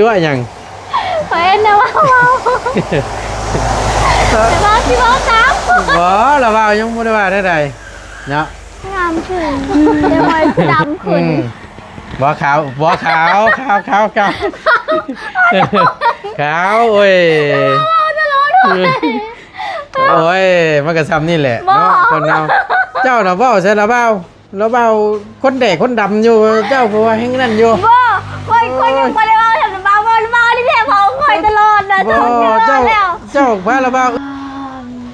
ຕົວະຫຍັງ? ຂ້ອຍເຫັນແຕ່ວ່າເວົ້າ ແຕ່ວ່າຊິເວົ້າຕາມ ບໍ່ ລາວເວົ້າຍັງບໍ່ໄດ້ວ່າແນວໃດເນາະ. ງາມຂຶ້ນ ແຕ່ວ່າຄືດຳຂຶ້ນ ອືມ ບໍ່ຂາວ ບໍ່ຂາວ ຂາວ ຂາວ ຂາວ ຂາວ ໂອ້ຍ ເວົ້າຕະຫຼອດເລີຍ ໂອ້ຍ ມັນກໍຊ່ຳນີ້ແຫຼະເນາະ ຄົນເຮົາ. ເຈົ້ານະເວົ້າໃສ່ລາວເວົ້າ ລາວເວົ້າຄົນແດກຄົນດຳຢູ່ ເຈົ້າກໍວ່າແຮງນັ້ນຢູ່. ບໍ່ ຂ້ອຍ ຂ້ອຍຍັງບໍ່ໄດ້ເວົ້າ ລາວເວົ້າ ລາວເວົ້ານີ້ແທ້ ເວົ້າຂ້ອຍຕະຫຼອດນະ. ບໍ່ ເຈົ້າ ເຈົ້າພາລາວເວົ້າ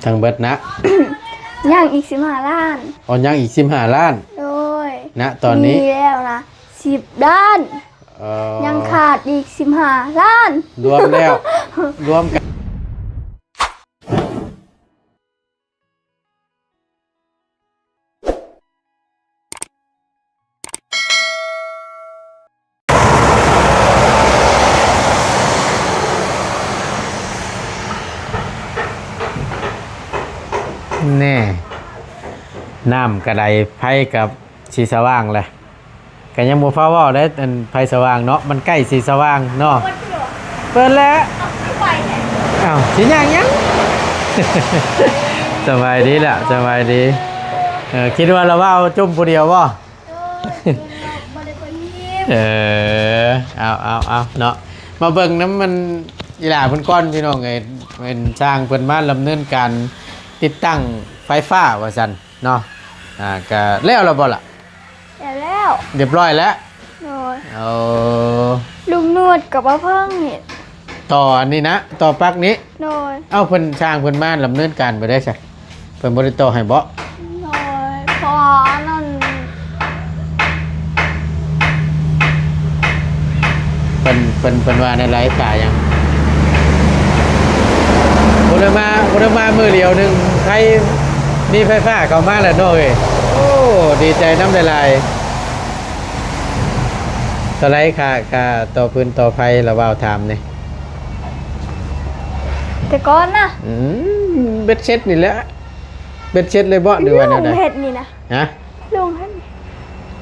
ທັງເບິດນະ ຍັງອີກສິບຫ້າລ້ານ. ອໍ ຍັງອີກສິບຫ້າລ້ານ. ໂດຍ ນະຕອນນີ້ ມີແລ້ວນະສິບລ້ານ. ເອີ ຍັງຂາດອີກສິບຫ້າລ້ານ ລວມແລ້ວ ລວມກັນ ແນ່ ນ້ຳກະໄດ ໄຟກະຊິສະຫວ່າງແຫຼະ. ກໍຍັງບໍ່ຟ້າວເວົ້າໄດ້ ອັນໄຟສະຫວ່າງເນາະ ມັນໃກ້ຊິສະຫວ່າງເນາະ. ເປີດແລ້ວ. ອ້າວ ຊິຍ່າງຫຍັງ? ສະບາຍດີລະ ສະບາຍດີ. ເອີ ຄິດວ່າລາວເວົ້າຈຸ້ມຜູ້ດຽວບໍ່? ເອີ ເອົາ ເອົາ ເອົາເນາະ ມາເບິ່ງນຳມັນອີຫຼ້າເພິ່ນກ່ອນ ພີ່ນ້ອງເອີຍ. ເປັນຊ່າງເພິ່ນມາດຳເນີນການຕິດຕັ້ງໄຟຟ້າວ່າຊັ້ນເນາະ. ອ່າ ກະແລ້ວລະບໍ່ລະ? ແລ້ວ ແລ້ວ ຮຽບຮ້ອຍແລ້ວ. ໂດຍ ໂອ້ ລຸງໜວດກັບປ້າເພິ່ງນີ້ ຕໍ່ອັນນີ້ນະ ຕໍ່ປັກນີ້. ໂດຍ ເອົ້າ ເພິ່ນ ຊ່າງເພິ່ນມາດຳເນີນການໄປໄດ້ຊະ ເພິ່ນບໍ່ໄດ້ຕໍ່ໃຫ້ບໍ? ໂດຍ ເພາະວ່າອັນນັ້ນ ເພິ່ນ ເພິ່ນ ເພິ່ນວ່າແນວໃດ ຕາຫຍັງ? ບໍ່ໄດ້ມາ ບໍ່ໄດ້ມາມື້ດຽວໜຶ່ງ ໄຟ ມີໄຟຟ້າເຂົ້າມາແລ້ວເນາະເອີຍ. ໂອ້ ດີໃຈນຳຫຼາຍໆ. ເທົ່າໃດຄ່າ ຄ່າຕໍ່ຟືນຕໍ່ໄຟ ລະເວົ້າຖາມແດ່? ແຕ່ກ່ອນນະ ອືມ ເບັດເສັດນີ້ແຫຼະ. ເບັດເສັດເລີຍບໍ ຫຼືວ່າແນວໃດ? ລຸງເຮັດນີ້ນະ. ຮະ? ລຸງຫັ້ນ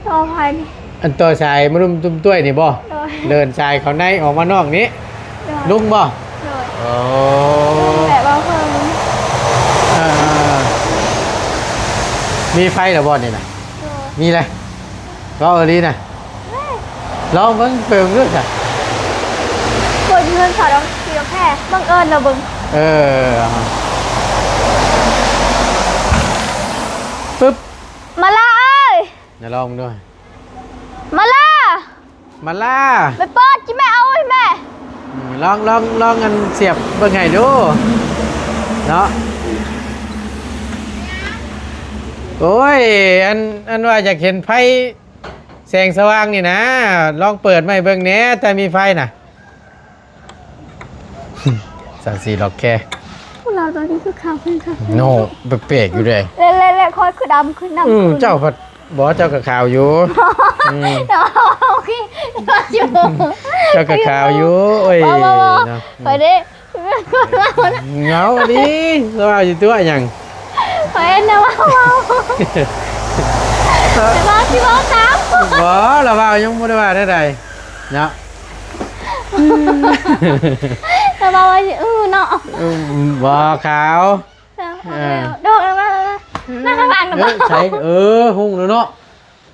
ຕໍ່ໄຟນີ້ ອັນຕໍ່ສາຍມາລຸ່ມຕຸ້ມຕ້ວຍນີ້ບໍ? ໂດຍ ເດີນສາຍເຂົ້າໃນອອກມານອກນີ້. ໂດຍ ລຸງບໍ? ໂດຍ ໂອ້ ລຸງແບບວ່າເພິ່ນ ເອີ ມີໄຟແລ້ວບໍນີ້ນະ? ໂດຍ ມີແລ້ວ ເວົ້າອີ່ຫຼີນະ. ເອີ ລອງເບິ່ງ ໄປເບິ່ງດູຊະ. ເປີດເຮືອນສາວດອກ ສີດອກແຄ ບັງເອີນລະເບິ່ງ. ເອີ ປຶບ ມາລາເອີຍ ລອງເບິ່ງດູ. ມາລາ ມາລາ ໄປເປີດຈິແມ່ ເອົາໃຫ້ແມ່. ອືມ ລອງ ລອງ ລອງອັນສຽບເບິ່ງໃຫ້ດູເນາະ. ໂອ້ຍ ອັນ ອັນວ່າຢາກເຫັນໄຟ ແສງສະຫວ່າງນີ້ນະ ລອງເປີດມາໃຫ້ເບິ່ງແດ່ ແຕ່ມີໄຟນະ. ສັງສີລັອກແຄ ພວກເຮົາຕອນນີ້ຄືຂາວຂຶ້ນ ຂາວຂຶ້ນ ໂນ ແປກໆຢູ່ເດ້. ແລະ ແລະ ແລະ ຂ້ອຍຄືດຳຂຶ້ນ ດຳ ອືມ ຂຶ້ນ. ເຈົ້າພັດ ບໍ່ ເຈົ້າກໍຂາວຢູ່. ອືມ ເຈົ້າກໍຂາວຢູ່. ໂອ້ຍ ບໍ່ ບໍ່ ບໍ່ ເນາະ ຂ້ອຍເດ້ ເຫງົາດີ ລາວຢູ່ຕົວະຫຍັງ? ຂ້ອຍເຫັນແຕ່ວ່າເວົ້າ ແຕ່ວ່າຊິເວົ້າຕາມ ບໍ່ ລາວເວົ້າຍັງບໍ່ໄດ້ວ່າແນວໃດເນາະ. ອືມ ລາວເວົ້າວ່າຊິ ເອີ ເນາະ ອືມ ບໍ່ຂາວ ເອີ ໂດດອອກມາ ມາຂ້າງຫຼັງນະ ເອີ ໃສ່ ເອີ ຮຸ່ງແລ້ວເນາະ.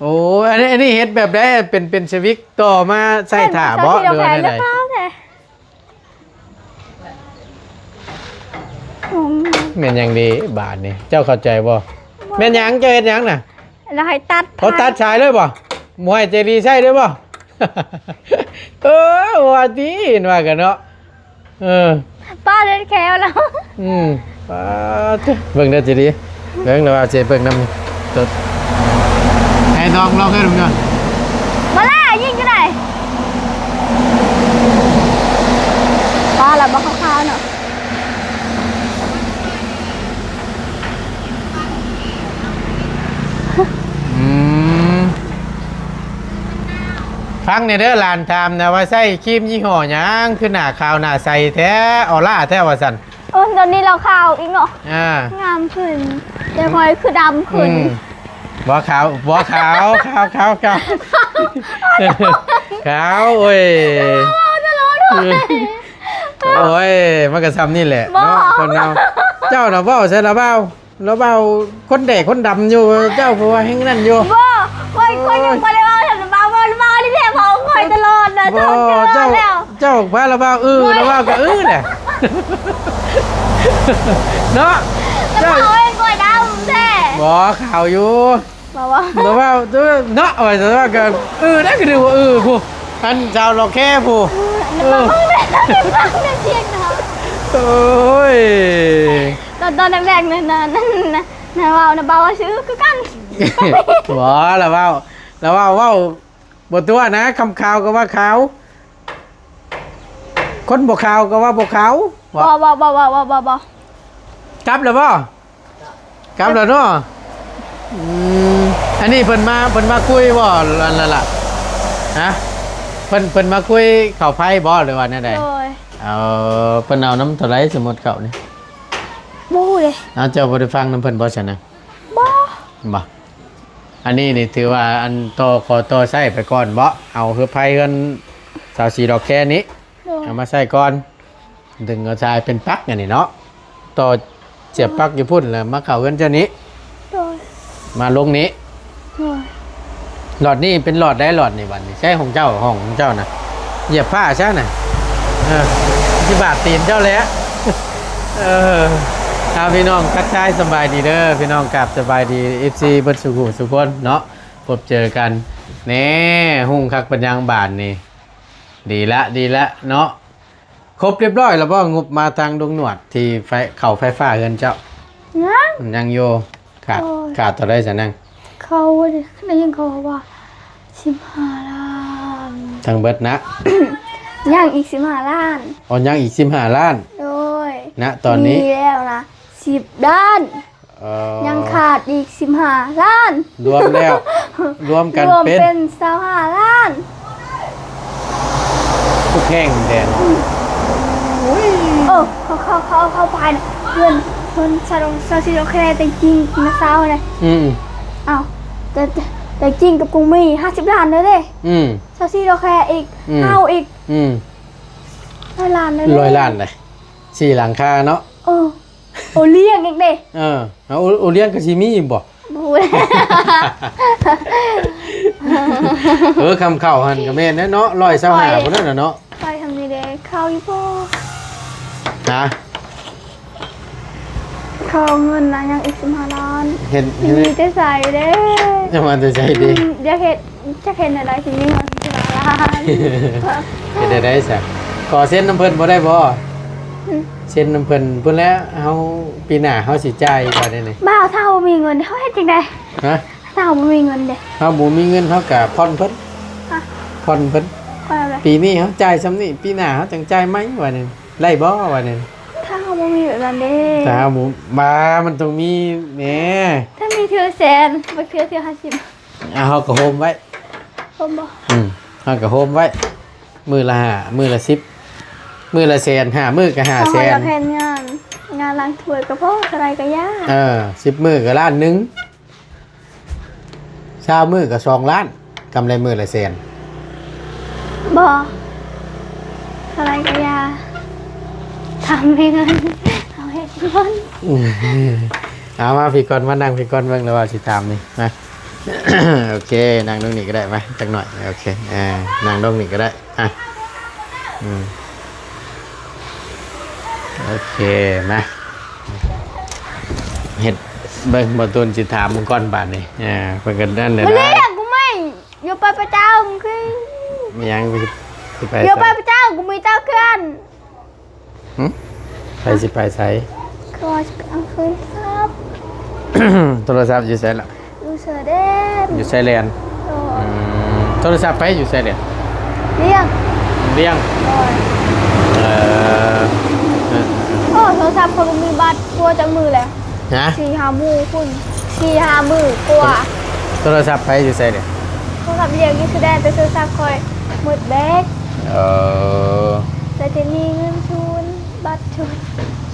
ໂອ້ ອັນນີ້ ອັນນີ້ເຮັດແບບໃດ? ເປັນ ເປັນສະວິກຕໍ່ມາໃສ່ຖ້າບໍ ຫຼືວ່າແນວໃດ? ແມ່ນຫຍັງເດບາດນີ້ ເຈົ້າເຂົ້າໃຈບໍ່? ແມ່ນຫຍັງ? ເຈົ້າເຮັດຫຍັງນະ? ລາວໃຫ້ຕັດ ເຂົາຕັດສາຍເລີຍບໍ່? ບໍ່ໃຫ້ເຈລີໃຊ້ເລີຍບໍ່? ເອີ ວ່າຕິ ເຫັນວ່າກັນເນາະ. ເອີ ປ້າເລັດແຄວແລ້ວ ອືມ ປ້າດ ເບິ່ງເດີເຈດີ ເບິ່ງແລ້ວວ່າເຈເບິ່ງນຳ ໃຫ້ລອງ ລອງເດີເບິ່ງກ່ອນ. ມາລາຍິງຢູ່ໃດ? ປ້າລະບໍ່ຂາວໆເນາະ. ອືມ ຟັງແດ່ເດີ ຫຼານຖາມນະວ່າໃຊ້ຄຣີມຍີ່ຫໍ້ຫຍັງ ຄືໜ້າຂາວໜ້າໃສແທ້ ອໍລ່າແທ້ວ່າຊັ້ນ. ໂອ້ ຕອນນີ້ລາວຂາວອີກເນາະ ອ່າ ງາມຂຶ້ນ ແຕ່ຂ້ອຍຄືດຳຂຶ້ນ. ອືມ ບໍ່ຂາວ ບໍ່ຂາວ ຂາວ ຂາວ ຂາວ ຂາວ ໂອ້ຍ ເວົ້າຕະຫຼອດ ມັນກໍຊ່ຳນີ້ແຫຼະ ບໍ່ ເນາະ ຄົນເຮົາ. ເຈົ້ານະເວົ້າໃສ່ລາວບ່າວ ລາວບ່າວຄົນແດກຄົນດຳຢູ່ ເຈົ້າຜູ້ວ່າແຮ່ງນັ້ນຢູ່. ບໍ່ ຂ້ອຍ ຂ້ອຍຍັງບໍ່ໄດ້ເວົ້າໃສ່ລາວບ່າວ ເວົ້າລາວບ່າວນີ້ແຫຼະເວົ້າຂ້ອຍຕະຫຼອດນະ. ບໍ່ ເຈົ້າ ເຈົ້າ ເຈົ້າ ເຈົ້າພາລາວບ່າວ ເອີ ລາວບ່າວກໍເອີແຫຼະ ເນາະ. ລາວບ່າວເອີຂ້ອຍດຳແທ້. ບໍ່ ຂາວຢູ່. ບໍ່ ບໍ່ ແຕ່ວ່າເນາະ ວ່າແຕ່ວ່າກໍ ເອີ ນັ້ນກໍຖືວ່າ ເອີ ຜູ້ ອັນຊາວຫຼໍ່ແຄຜູ້ ເອີ ເອີ ໂອ້ຍ ຕອນ ຕອນແບກນັ້ນນະ ນັ້ນນະ ນະເວົ້ານະ ເບົາຊື່ຄືກັນ. ບໍ່ ລະເວົ້າ ລະເວົ້າ ເວົ້າບໍ່ຕົວະນະ ຄຳຂາວກໍວ່າຂາວ ຄົນບໍ່ຂາວກໍວ່າບໍ່ຂາວ. ບໍ່ ບໍ່ ບໍ່ ບໍ່ ບໍ່ ບໍ່ ກັບແລ້ວບໍ່? ກັບແລ້ວເນາະ. ອືມ ອັນນີ້ເພິ່ນມາ ເພິ່ນມາຄຸຍບໍ່ ອັນນັ້ນລະ? ຮະ ເພິ່ນ ເພິ່ນມາຄຸຍເຂົ້າໄຟບໍ່ ຫຼືວ່າແນວໃດ? ໂດຍ ເອີ ເພິ່ນເອົານຳເທົ່າໃດ ສົມມຸດເຂົ້ານີ້? ບໍ່ຮູ້ເດ້. ເອົາ ເຈົ້າບໍ່ໄດ້ຟັງນຳເພິ່ນບໍ່ຊັ້ນນະ? ບໍ່ ບໍ່. ອັນນີ້ນີ້ຖືວ່າ ອັນ ຕໍ່ ຂໍຕໍ່ໃຊ້ໄປກ່ອນບໍ່? ເອົາເຮືອໄຟເຮືອນສາວສີດອກແຄນີ້ ໂດຍ ເອົາມາໃຊ້ກ່ອນ. ດຶງເອົາສາຍເປັນປັກອັນນີ້ເນາະ ຕໍ່ສຽບປັກຢູ່ພຸ້ນ ແລ້ວມາເຂົ້າເຮືອນເຈົ້ານີ້. ໂດຍ ມາລົງນີ້. ໂດຍ ຫຼອດນີ້ເປັນຫຼອດໃດ ຫຼອດນີ້ ບັດນີ້ໃຊ້ຂອງເຈົ້າ ຂອງເຈົ້ານະ ຢຽບຜ້າຊະນະ. ເອີ ຊິບາດຕີນເຈົ້າແຫຼະ. ເອີ ເອົາ ພີ່ນ້ອງ ທັກທາຍສະບາຍດີເດີ ພີ່ນ້ອງ ກາບສະບາຍດີ ເອັຟຊີ ເບິດສູ່ຜູ້ສູ່ຄົນເນາະ ພົບເຈີກັນແນ່. ຮຸ່ງຄັກປານຫຍັງບາດນີ້. ດີລະ ດີລະເນາະ. ຄົບຮຽບຮ້ອຍແລ້ວບໍ່? ງົບມາທາງລຸງໜວດທີ່ໄຟ ເຂົ້າໄຟຟ້າເຮືອນເຈົ້າ. ຍັງ ຍັງຢູ່. ຂາດ ໂອ້ຍ ຂາດເທົ່າໃດຊະນາງ? ເຂົາໄດ້ຍິນເຂົາວ່າສິບຫ້າລ້ານ ທັງເບິດນະ. ຍັງອີກສິບຫ້າລ້ານ. ອໍ ຍັງອີກສິບຫ້າລ້ານ. ໂດຍ ນະຕອນນີ້ ມີແລ້ວນະສິບລ້ານ. ເອີ ຍັງຂາດອີກສິບຫ້າລ້ານ. ລວມແລ້ວ ລວມກັນ ລວມເປັນ ເປັນຊາວຫ້າລ້ານ. ຄືແພງແທ້ເນາະ. ອືມ ໂອ້ຍ ເອີ ເຂົາ ເຂົາ ເຂົາ ເຂົາພາຍເງິນ ເງິນຊາວ ຊາວສີ່ໂອເຄ ແຕ່ຈິງນະຊາວນະ. ອືມ ອ້າວ ແຕ່ ແຕ່ ແຕ່ຈິງກັບກຸງມີຫ້າສິບລ້ານເດີເດ້. ອືມ ຊາວສີ່ໂອເຄອີກ. ອືມ ເຮົາອີກ. ອືມ ຮ້ອຍລ້ານເດີ ຮ້ອຍລ້ານເດ້. ສີ່ຫຼັງຄາເນາະ. ເອີ ໂອລ້ຽງອີກເດ້. ເອີ ໂອ ໂອລ້ຽງກໍຊິມີຢູ່ບໍ່? ບໍ່ຮູ້. ເອີ ຄຳເຂົ້າຫັ້ນກໍແມ່ນແຫຼະເນາະ ຮ້ອຍຊາວຫ້າພຸ້ນນະເນາະ. ໄປທາງນີ້ເດ້ ເຂົ້າຢູ່ບໍ່? ຮະ ເຂົາເອົາເງິນນະ ຍັງອີກສິບຫ້າລ້ານ. ເຮັດ ເຮັດ ມີແຕ່ໃສເດ້? ຈະມາແຕ່ໃສເດ້? ອືມ ຢາກເຮັດ ຈັກເຮັດແນວໃດຊິມີເງິນສິບຫ້າລ້ານ. ເຮັດແນວໃດຊະ? ຂໍເຊັນນຳເພິ່ນບໍ່ໄດ້ບໍ່? ຫືມ ເຊັນນຳເພິ່ນພຸ້ນແຫຼະ. ເຮົາ ປີໜ້າເຮົາຊິຈ່າຍວ່າແນວນີ້. ບ່າວ ຖ້າເຮົາບໍ່ມີເງິນ ເຮົາເຮັດຈັ່ງໃດ? ຮະ? ຖ້າເຮົາບໍ່ມີເງິນເດ? ເຮົາບໍ່ມີເງິນ ເຮົາກະຜ່ອນເພິ່ນ. ຮະ? ຜ່ອນເພິ່ນ. ຜ່ອນແບບໃດ? ປີນີ້ເຮົາຈ່າຍຊ່ຳນີ້ ປີໜ້າເຮົາຈັ່ງຈ່າຍໃໝ່ວ່າແນວນີ້ ໄດ້ບໍ່ວ່າແນວນີ້. ຖ້າເຮົາບໍ່ມີແບບນັ້ນເດ? ຖ້າເຮົາບໍ່ ບາ ມັນຕ້ອງມີແໝ. ຖ້າມີເທື່ອແສນ ບໍ່ເທື່ອ ເທື່ອຫ້າສິບ. ອ່າ ເຮົາກໍໂຮມໄວ້. ໂຮມບໍ່? ອືມ ເຮົາກໍໂຮມໄວ້ ມື້ລະຫ້າ ມື້ລະສິບ ມື້ລະແສນ ຫ້າມື້ກໍຫ້າແສນ. ເຮົາຢາກເຮັດງານ ງານລ້າງຖ້ວຍກໍພໍ ເທົ່າໃດກໍຢ່າ. ເອີ ສິບມື້ກໍລ້ານໜຶ່ງ ຊາວມື້ກໍສອງລ້ານ ກຳໄລມື້ລະແສນ. ບໍ່ ເທົ່າໃດກໍຢ່າ ຖ້າມີເງິນເຮົາເຮັດກ່ອນ. ເອົາມາພີ້ກ່ອນ ມານັ່ງພີ້ກ່ອນເບິ່ງ ແລ້ວວ່າຊິຖາມນີ້ ມາ. ໂອເຄ ນັ່ງລົງນີ້ກໍໄດ້ ມາ ຈັກໜ້ອຍ. ໂອເຄ ອ່າ ນັ່ງລົງນີ້ກໍໄດ້ ອ່ະ ອືມ ໂອເຄ ມາ ເຮັດເບິ່ງ ບໍ່ຕູນຊິຖາມເບິ່ງກ່ອນບາດນີ້. ອ່າ ເພິ່ນກໍນັ້ນແຫຼະ ມາເລີຍ ກູແມ່ນ ຢູ່ໄປປະຈຳຄື ມີຫຍັງ ຊິ ຊິໄປ ຢູ່ໄປປະຈຳ ກູມີເຈົ້າເຄືອນ. ຫຶ? ໃຜຊິໄປໃສ? ຂ້ອຍຊິໄປເອົາໂທລະສັບ. ໂທລະສັບຢູ່ໃສລະ? ຢູ່ຊາຍແດນ. ຢູ່ຊາຍແດນ. ໂດຍ. ອືມ ໂທລະສັບໃຜຢູ່ຊາຍແດນ? ລ້ຽງ. ລ້ຽງ. ໂດຍ. ເອີ ເອີ ໂອ້ ໂທລະສັບຂ້ອຍບໍ່ມີແບັດ ກົວຈັກມື້ແລ້ວ. ຮະ? ສີ່ຫ້າມື້ພຸ້ນ ສີ່ຫ້າມື້ກວ່າ. ໂທລະສັບໃຜຢູ່ໃສເດ? ໂທລະສັບລ້ຽງຢູ່ຊາຍແດນ ແຕ່ໂທລະສັບຂ້ອຍໝົດແບັດ. ເອີ ແຕ່ຈະມີເງິນສູນ ບັດເຕີມ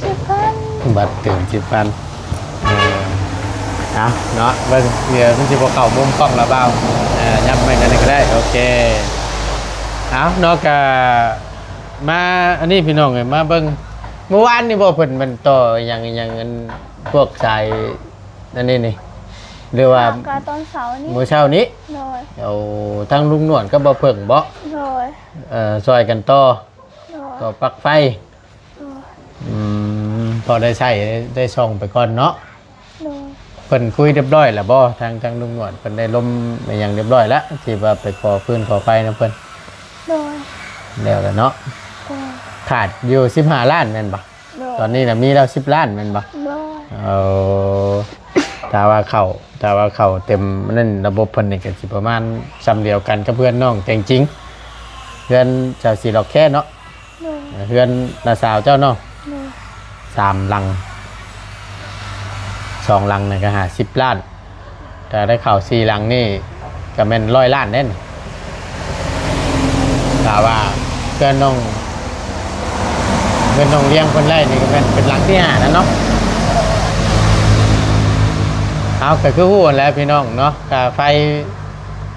ສິບພັນ. ບັດເຕີມສິບພັນ. ເອີ ເອົາເນາະ ເບິ່ງ ດຽວມັນຊິບໍ່ເຂົ້າມຸມກ້ອງລະບ່າວ. ເອີ ຫຍັບໄວ້ກັນນີ້ກໍໄດ້. ໂອເຄ ເອົາເນາະ ກະມາ ອັນນີ້ພີ່ນ້ອງເອີຍ ມາເບິ່ງ ມື້ວານນີ້ບໍ່ ເພິ່ນມັນຕໍ່ຫຍັງຫຍັງ ອັນພວກສາຍອັນນີ້ນີ້ ຫຼືວ່າ ກະຕອນເຊົ້ານີ້ ມື້ເຊົ້ານີ້? ໂດຍ. ໂອ້ ທາງລຸງໜວດກັບບ່າວເຜິ້ງບໍ່? ໂດຍ. ເອີ ຊ່ອຍກັນຕໍ່ ໂດຍ ຕໍ່ປັກໄຟ. ໂດຍ. ອືມ ພໍໄດ້ໃຊ້ໄດ້ຊ່ອງໄປກ່ອນເນາະ. ໂດຍ. ເພິ່ນຄຸຍຮຽບຮ້ອຍແລ້ວບໍ່? ທາງ ທາງລຸງໜວດເພິ່ນໄດ້ລົມໄປຫຍັງຮຽບຮ້ອຍແລ້ວ ທີ່ວ່າໄປຂໍຟືນຂໍໄຟນຳເພິ່ນ? ໂດຍ. ແລ້ວແຫຼະເນາະ. ໂດຍ. ຂາດຢູ່ສິບຫ້າລ້ານແມ່ນບໍ່? ໂດຍ. ຕອນນີ້ນະມີແລ້ວສິບລ້ານແມ່ນບໍ່? ໂດຍ. ເອີ ຖ້າວ່າເຂົ້າ ຖ້າວ່າເຂົ້າເຕັມນັ້ນ ລະບົບເພິ່ນນີ້ກໍຊິປະມານຊ່ຳດຽວກັນກັບເຮືອນນ້ອງ ແຕ່ຈິງເຮືອນເຈົ້າສີຫຼອກແຄເນາະ. ໂດຍ. ເຮືອນນ້າສາວເຈົ້າເນາະ. ໂດຍ. ສາມຫຼັງ ສອງຫຼັງນີ້ກໍຫ້າສິບລ້ານ ຖ້າໄດ້ເຂົ້າສີ່ຫຼັງນີ້ກໍແມ່ນຮ້ອຍລ້ານເດ້. ຖ້າວ່າເຮືອນນ້ອງ ເຮືອນນ້ອງລ້ຽງເພິ່ນໄດ້ນີ້ກໍແມ່ນເປັນຫຼັງທີຫ້າແລ້ວເນາະ. ເອົາ ກໍຄືຮູ້ຫັ້ນແຫຼະພີ່ນ້ອງເນາະ ຄ່າໄຟ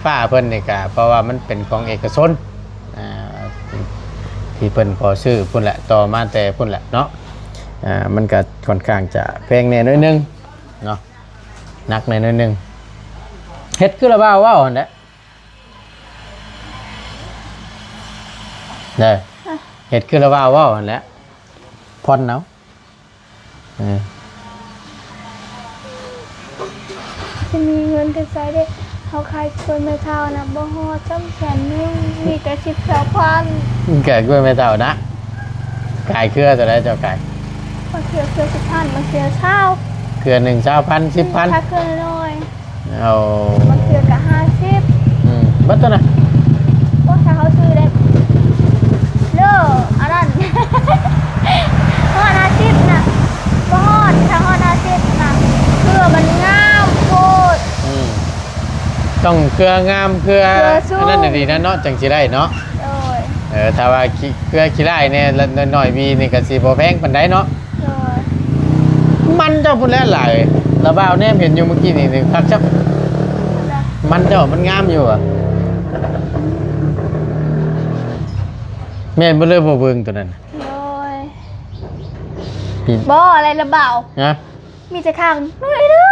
ຟ້າເພິ່ນນີ້ກໍ ເພາະວ່າມັນເປັນຂອງເອກະຊົນ ອ່າ ທີ່ເພິ່ນຂໍຊື້ພຸ້ນແຫຼະ ຕໍ່ມາແຕ່ພຸ້ນແຫຼະເນາະ. ອ່າ ມັນກໍຂ້ອນຂ້າງຈະແພງແດ່ໜ້ອຍໜຶ່ງເນາະ ໜັກແດ່ໜ້ອຍໜຶ່ງ. ເຮັດຄືລະບ່າວເວົ້າຫັ້ນແຫຼະເດີ ເຮັດຄືລະບ່າວເວົ້າຫັ້ນແຫຼະ ຜ່ອນເອົາ. ເອີ ຊິມີເງິນແຕ່ໃສເດ້ ເຮົາຂາຍກ້ວຍແມ່ເຖົ້ານະ ບໍ່ຮອດຊ້ຳແສນໜຶ່ງ ມີແຕ່ສິບ ຊາວພັນ. ຂາຍກ້ວຍແມ່ເຖົ້ານະ ຂາຍເຄືອເທົ່າໃດເຈົ້າຂາຍ? ບາງເທື່ອເຄືອສິບພັນ ບາງເທື່ອຊາວ ເຄືອໜຶ່ງ ຊາວພັນ ສິບພັນ ຖ້າເຄືອນ້ອຍ. ເອົາ ບາງເທື່ອກໍຫ້າສິບ. ອືມ ເບິດຕົວນະ. ໂອ້ ຖ້າເຮົາຊື້ໄດ້ເລີ ອັນນັ້ນ ຮອດຫ້າສິບນະ ບໍ່ຮອດ. ຖ້າຮອດຫ້າສິບນະ ເຄືອມັນງາມໂພດ. ອືມ ຕ້ອງເຄືອງາມ ເຄືອ ເຄືອສູງ ອັນນັ້ນດີນະເນາະ ຈັ່ງຊິໄດ້ເນາະ. ໂດຍ. ເອີ ຖ້າວ່າຂີ້ ເຄືອຂີ້ຮ້າຍແດ່ ໜ້ອຍໆ ວີນີ້ກໍຊິບໍ່ແພງປານໃດເນາະ. ໂດຍ. ມັນເຈົ້າພຸ້ນແຫຼະຫຼາຍ ລະບ່າວແນມເຫັນຢູ່ມື້ກີ້ນີ້ ນີ້ຄັກຈັກ ມັນເຈົ້າມັນງາມຢູ່ຫວາ? ແມ່ນບໍ່ເລີຍບໍ່ເບິ່ງຕົວນັ້ນ? ໂດຍ. ບໍ່ ອະໄລລະບ່າວ ຮະ? ມີແຕ່ຂ້າງນ້ອຍໜຶ່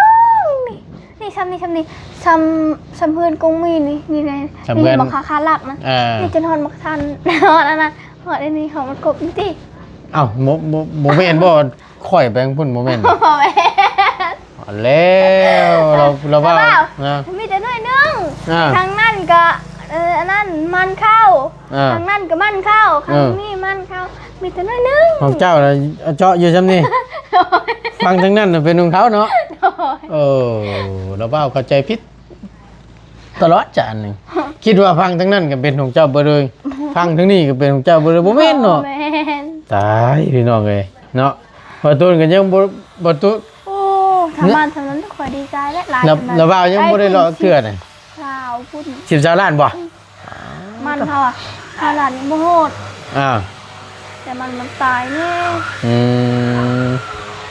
ງນີ້ ນີ້ ຊ່ຳນີ້ ຊ່ຳນີ້ ຊ່ຳ ຊ່ຳເຮືອນກົງມີນີ້ ນີ້ແຫຼະ ຊ່ຳເຮືອນ ນີ້ບໍ່ຄາ ຄາຫຼັກນະ. ເອີ ນີ້ຈົນຮອດໝາກທັນ ຮອດອັນນັ້ນ ຮອດອັນນີ້ ຮອດມັນກົບນີ້ຕິ. ເອົ້າ ບໍ່ ບໍ່ ບໍ່ແມ່ນບໍ່? ຂ້ອຍໄປທາງພຸ້ນບໍ່ແມ່ນ? ບໍ່ແມ່ນ. ເອົາແລ້ວ ລາວ ລາວເວົ້າ ລາວເວົ້ານະ ມີແຕ່ໜ້ອຍໜຶ່ງ. ອ່າ ທາງນັ້ນກໍ ເອີ ອັນນັ້ນມັນເຂົ້າ ອ່າ ທາງນັ້ນກໍມັນເຂົ້າ ເອີ ທາງນີ້ມັນເຂົ້າ ມີແຕ່ໜ້ອຍໜຶ່ງ. ຂອງເຈົ້ານະເຈາະຢູ່ຊ່ຳນີ້ ໂດຍ ຝັ່ງທາງນັ້ນນະເປັນຂອງເຂົາເນາະ. ໂດຍ. ເອີ ລາວເວົ້າເຂົ້າໃຈຜິດຕະຫຼອດຈານນີ້ ຄິດວ່າຝັ່ງທາງນັ້ນກໍເປັນຂອງເຈົ້າເບິດເລີຍ ຝັ່ງທາງນີ້ກໍເປັນຂອງເຈົ້າເບິດເລີຍ ບໍ່ແມ່ນເນາະ. ບໍ່ແມ່ນ. ຕາຍ ພີ່ນ້ອງເອີຍເນາະ ປະຕູນກໍຍັງບໍ່ ປະຕູນ. ໂອ້ ຖ້າມາເທົ່ານັ້ນຂ້ອຍດີໃຈແລ້ວ ຫຼາຍ ລະ ລະບ່າວຍັງບໍ່ໄດ້ເລາະເທື່ອນະ. ຊາວພຸ້ນ ສິບ ຊາວລ້ານບໍ່? ອືມ ມັນເຮົາອະ ຊາວລ້ານຍັງບໍ່ຮອດ. ອ່າ ແຕ່ມັນ ມັນຕາຍແນ່. ອືມ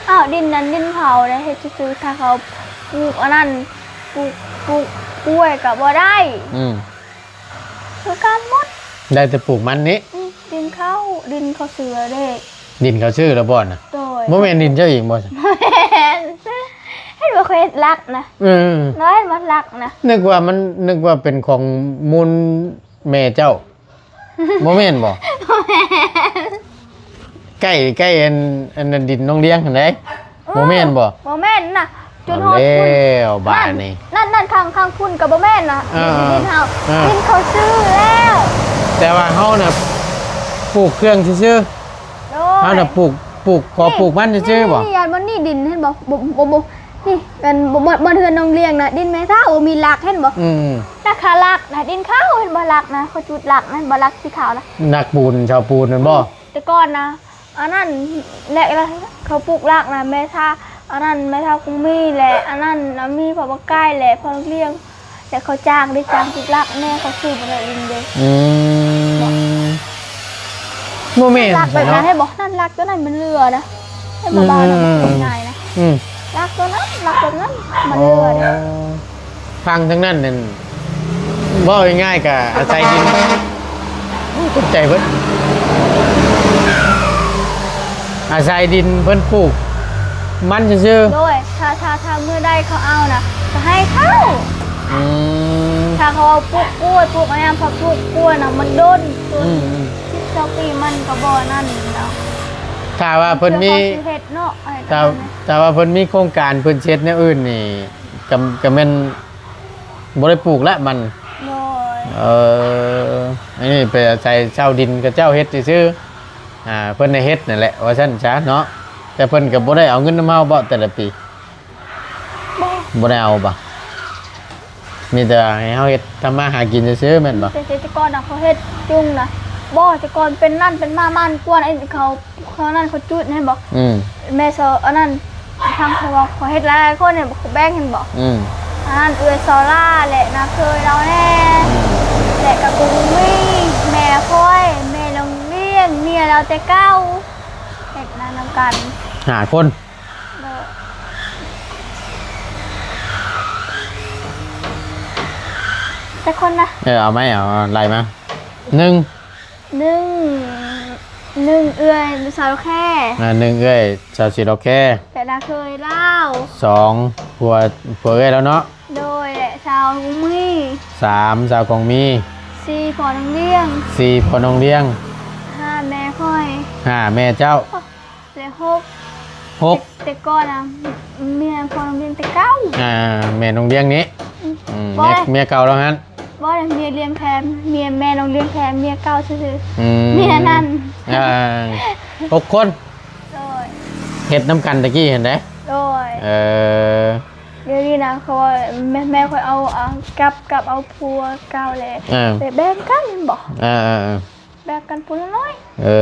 ອ້າວ ດິນນັ້ນດິນເຂົາເດ້ ເຮັດຊື່ໆ ຖ້າເຂົາປູກອັນນັ້ນ ປູກ ປູກກ້ວຍກໍບໍ່ໄດ້. ອືມ ຄືກັນໝົດ ໄດ້ແຕ່ປູກມັນນີ້. ອືມ ດິນເຂົາ ດິນເຂົາຊື້ເດ້. ດິນເຂົາຊື້ແລ້ວບໍ່ນະ? ໂດຍ. ບໍ່ແມ່ນດິນເຈົ້າເອງບໍ່? ບໍ່ແມ່ນ ເຫັນບໍ່ ເຂົາເຮັດຫຼັກນະ. ເອີ ນ້ອຍເຫັນບໍ່ຫຼັກນະ ນຶກວ່າມັນ ນຶກວ່າເປັນຂອງມູນແມ່ເຈົ້າ. ບໍ່ແມ່ນບໍ່? ບໍ່ແມ່ນ. ໃກ້ ໃກ້ອັນ ອັນນັ້ນ ດິນນ້ອງລ້ຽງຫັ້ນເດ້. ເອີ ບໍ່ແມ່ນບໍ່? ບໍ່ແມ່ນນະ ຈົນຮອດພຸ້ນ. ເອົາແລ້ວບາດນີ້ ນັ້ນ ນັ້ນ ຂ້າງ ຂ້າງພຸ້ນກໍບໍ່ແມ່ນນະ. ເອີ ດິນ ເອີ ດິນເຮົາ ເອີ ດິນເຂົາຊື້ແລ້ວ ແຕ່ວ່າເຮົານະປູກເຄື່ອງຊື່ໆ. ໂດຍ. ເຮົານະປູກ ປູກ ຂໍ ນີ້ ປູກມັນຊື່ໆບໍ່? ນີ້ ນີ້ ອັນ ມັນນີ້ດິນ ເຫັນບໍ່? ບໍ່ ບໍ່ ບໍ່ ນີ້ ອັນ ບ່ອນ ບ່ອນເຮືອນນ້ອງລ້ຽງນະ ດິນແມ່ເຖົ້າ ມີຫຼັກ ເຫັນບໍ່? ອືມ ນະຄະຫຼັກນະ ດິນເຂົາ ເຫັນບໍ່? ຫຼັກນະ ເຂົາຈຸດຫຼັກນະ ບໍ່ຫຼັກສີຂາວນະ ຫຼັກປູນ ເສົາປູນນັ້ນບໍ່? ອືມ ແຕ່ກ່ອນນະ ອັນນັ້ນ ແລະ ແລະ ເຂົາປູກຫຼັກນະ ແມ່ເຖົ້າ ອັນນັ້ນ ແມ່ເຖົ້າຄົງມີ ແລະ ອັນນັ້ນນະ ມີພໍ່ບັກໄກ່ ແລະ ພໍ່ນ້ອງລ້ຽງ ແລະ ເຂົາຈ້າງເດ້ ຈ້າງປຸກລັກແນ່ ເຂົາຊື້ບໍ່ໄດ້ດິນເດ້. ອືມ ບໍ່ ບໍ່ແມ່ນ ລັກແບບນັ້ນໃຫ້ບໍ່? ນັ້ນ ລັກຕົວນັ້ນມັນເຫຼືອນະ ໃຫ້ມາບ້ານນະ ອືມ ມັນເປັນງ່າຍນະ. ອືມ ລັກຕົວນັ້ນ ລັກຕົວນັ້ນມັນເຫຼືອເດ້. ອໍ ຝັ່ງທາງນັ້ນນັ້ນ ເວົ້າງ່າຍໆ ກະອາໄສດິນ ໂອ້ ຕົກໃຈເບິດ ອາ ອາໄສດິນເພິ່ນປູກມັນຊື່ໆ. ໂດຍ ຖ້າ ຖ້າ ຖ້າມື້ໃດເຂົາເອົານະ ກໍໃຫ້ເຂົາ. ອືມ ຖ້າເຂົາເອົາປູກກ້ວຍ ປູກອັນນັ້ນ ເຂົາປູກກ້ວຍນະ ມັນດົນ ອືມ ສິບຊາວປີ ມັນກໍບໍ່ນັ້ນແລ້ວ. ຖ້າວ່າເພິ່ນມີ ເຂົາຊິເຮັດເນາະ ໃຫ້ ຖ້າ ຖ້າວ່າເພິ່ນມີໂຄງການ ເພິ່ນຊິເຮັດແນວອື່ນນີ້ ກໍ ກໍແມ່ນບໍ່ໄດ້ປູກລະມັນ. ໂດຍ ເອີ ອັນນີ້ໄປອາໄສເຊົ່າດິນເຂົາເຈົ້າເຮັດຊື່ໆ. ອ່າ ເພິ່ນໄດ້ເຮັດນັ້ນແຫຼະ ວ່າຊັ້ນຊະເນາະ. ແຕ່ເພິ່ນກໍບໍ່ໄດ້ເອົາເງິນນຳເຮົາບໍ ແຕ່ລະປີ? ບໍ່ ບໍ່ໄດ້ເອົາບໍ? ມີແຕ່ໃຫ້ເຮົາເຮັດທຳມາຫາກິນຊື່ໆ ແມ່ນບໍ? ແຕ່ ແຕ່ ແຕ່ກ່ອນນະ ເຂົາເຮັດຈຸງນະ ບໍ່ ແຕ່ກ່ອນເປັນນັ້ນເປັນມາ ມານກວນ ໄອ້ເຂົາ ເຂົານັ້ນ ເຂົາຈູດ ເຫັນບໍ່? ອືມ ແມ່ເຂົາ ອັນນັ້ນ ທາງເຂົາວ່າເຂົາເຮັດຫຼາຍໆ ຄົນ ເຫັນບໍ່? ເຂົາແບ່ງ ເຫັນບໍ່? ອືມ ອັນນັ້ນ ເອື້ອຍຊາລາ ແລະ ນ້າເຂີຍລາວແດ່ ອືມ ແລະ ກະກຸງມີ ແມ່ຂ້ອຍ ແມ່ນ້ອງລຽງ ເມຍລາວແຕ່ເກົ່າ ເຮັດນຳກັນ ຫ້າຄົນ. ໂດຍ ຈັກຄົນນະ? ເອີ ເອົາໄມ້ ເອົາ ເອົາໄລ່ມາ ໜຶ່ງ ໜຶ່ງ ໜຶ່ງເອື້ອຍສາວດອກແຄ ອ່າ ໜຶ່ງເອື້ອຍສາວສີດອກແຄ ແລະ ນ້າເຂີຍລາວ ສອງ ຜົວ ຜົວເອື້ອຍລາວເນາະ ໂດຍ ແລະ ສາວກຸງມີ ສາມ ສາວກຸງມີ ສີ່ ພໍ່ນ້ອງລຽງ ສີ່ ພໍ່ນ້ອງລຽງ ຫ້າ ແມ່ຂ້ອຍ ຫ້າ ແມ່ເຈົ້າ ແລະ ຫົກ ຫົກ ແຕ່ ແຕ່ກ່ອນນະ ເມຍພໍ່ນ້ອງລຽງແຕ່ເກົ່າ ອ່າ ແມ່ນ້ອງລຽງນີ້ ອືມ ອືມ ບໍ່ ເມຍ ເມຍເກົ່າລາວຫັ້ນ ບໍ່ ເມຍລຽງແພ ເມຍ ແມ່ນ້ອງລຽງແພ ເມຍເກົ່າຊື່ໆ ອືມ ເມຍນັ້ນ ອ່າ ຫົກຄົນ ໂດຍ ເຮັດນຳກັນແຕ່ກີ້ຫັ້ນເດ້ ໂດຍ ເອີ ດຽວນີ້ນະ ເຂົາວ່າ ແມ່ ແມ່ຂ້ອຍເອົາ ເອົາກັບ ກັບເອົາຜົວເກົ່າແລ້ວ ເອີ ໄປແບ່ງກັນແມ່ນບໍ່? ເອີ ເອີ ເອີ ແບ່ງກັນຜູ້ລະໜ້ອຍ ເອີ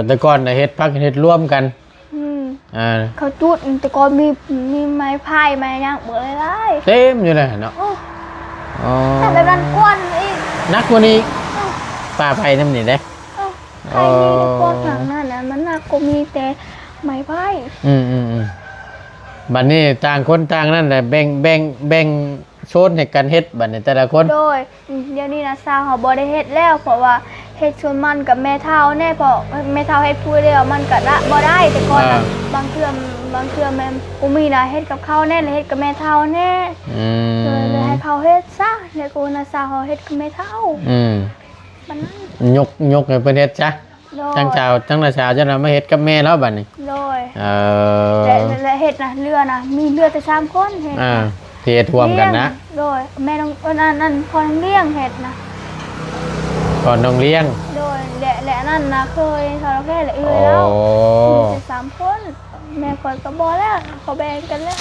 ແຕ່ກ່ອນນະເຮັດພັກເຮັດລວມກັນ ອືມ ອ່າ ເຂົາຈູດ ແຕ່ກ່ອນມີ ມີໄມ້ໄຜ່ໄມ້ຫຍັງເບີຫຼາຍໆ ເຕັມຢູ່ເລີຍເນາະ ໂອ້ ອໍ ແບບນັ້ນກວນອີກ ໜັກກວ່ານີ້ອີກ ເອີ ປ່າໄຜ່ນຳນີ້ເດ້ ເອີ ໄຜ່ນີ້ ອໍ ແລ້ວກວນທາງນັ້ນນະ ມັນໜັກກວ່າມີແຕ່ໄມ້ໄຜ່ ອືມໆໆ ບັດນີ້ຕ່າງຄົນຕ່າງນັ້ນແຫຼະ ແບ່ງ ແບ່ງ ແບ່ງ ໂຊນໃຫ້ກັນເຮັດບັດນີ້ແຕ່ລະຄົນ ໂດຍ ດຽວນີ້ນະ ສາວເຮົາບໍ່ໄດ້ເຮັດແລ້ວ ເພາະວ່າເຮັດສວນມັນກັບແມ່ເຖົ້າແດ່ ເພາະແມ່ເຖົ້າເຮັດຜູ້ດຽວມັນກະລະບໍ່ໄດ້ ແຕ່ກ່ອນນະ ອ່າ ບາງເທື່ອ ບາງເທື່ອແມ່ນກູມີນະເຮັດກັບເຂົາແດ່ ແລະ ເຮັດກັບແມ່ເຖົ້າແດ່ ອືມ ເລີຍ ເລີຍໃຫ້ເຂົາເຮັດຊະ ແລ້ວກໍນະ ສາວເຮົາເຮັດກັບແມ່ເຖົ້າ ອືມ ບັດນັ້ນ ຍົກ ຍົກໃຫ້ເພິ່ນເຮັດຊະ ໂດຍ ທັງສາວ ທັງນ້າສາວເຈົ້ານະມາເຮັດກັບແມ່ລາວບັດນີ້ ໂດຍ ເອີ ແລະ ແລະ ແລະເຮັດນະ ເຫຼືອນະ ມີເຫຼືອແຕ່ສາມຄົນເຮັດ ອ່າ ທີ່ເຮັດຮ່ວມກັນນະ ໂດຍ ແມ່ນ້ອງ ເອີ ອັນ ອັນ ພໍ່ນ້ອງລຽງເຮັດນະ ພໍ່ນ້ອງລຽງ ໂດຍ ແລະ ແລະ ອັນນັ້ນນະ ເຂີຍ ສາວແພ ແລະ ເອື້ອຍລາວ ໂອ້ ມີແຕ່ສາມຄົນ ແມ່ຂ້ອຍກໍບໍ່ແລ້ວ ເຂົາແບ່ງກັນແລ້ວ